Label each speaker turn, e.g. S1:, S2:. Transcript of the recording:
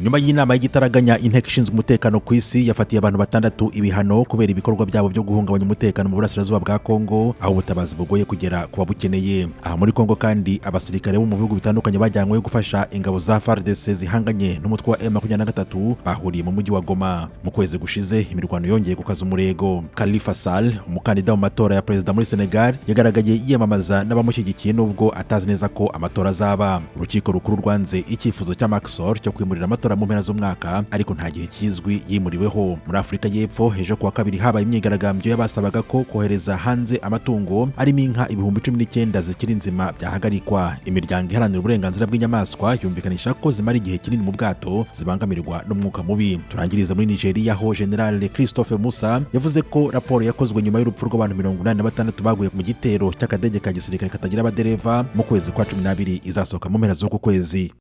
S1: Nyuma y'inama y'igitaraganya, inteko ishinzwe umutekano ku isi yafatiye abantu batandatu ibihano kubera ibikorwa byabo byo guhungabanya umutekano mu burasirazuba bwa Kongo, aho ubutabazi bugoye kugera ku babukeneye. Aha muri Kongo kandi, abasirikare bo mu bihugu bitandukanye bajyanywe gufasha ingabo za FARDC zihanganye n'umutwe wa M23 bahuriye mu mujyi wa Goma. Mu kwezi gushize imirwano yongeye gukaza umurego. Khalifa Sall, umukandida mu matora ya perezida muri Senegal, yagaragaye yiyamamaza n'abamushyigikiye nubwo atazi neza ko amatora azaba. Urukiko rukuru rwanze icyifuzo cya Macky Sall cyo kwimurira amatora mu mpera z'umwaka, ariko nta gihe kizwi yimuriweho. Muri Afurika y'Epfo, ejo kuwa kabiri habaye imyigaragambyo y'abasabaga ko kohereza hanze amatungo arimo inka 19,000 zikiri nzima byahagarikwa. Imiryango iharanira uburenganzira bw'inyamaswa yumvikanisha ko zimara igihe kinini mu bwato zibangamirwa n'umwuka mubi. Turangiriza muri Nigeria, aho General Christophe Musa yavuze ko raporo yakozwe nyuma y'urupfu rw'abantu 86 baguye mu gitero cy'akadege ka gisirikare katagira abadereva mu kwezi kwa 12 izasohoka mu mpera z'uku kwezi.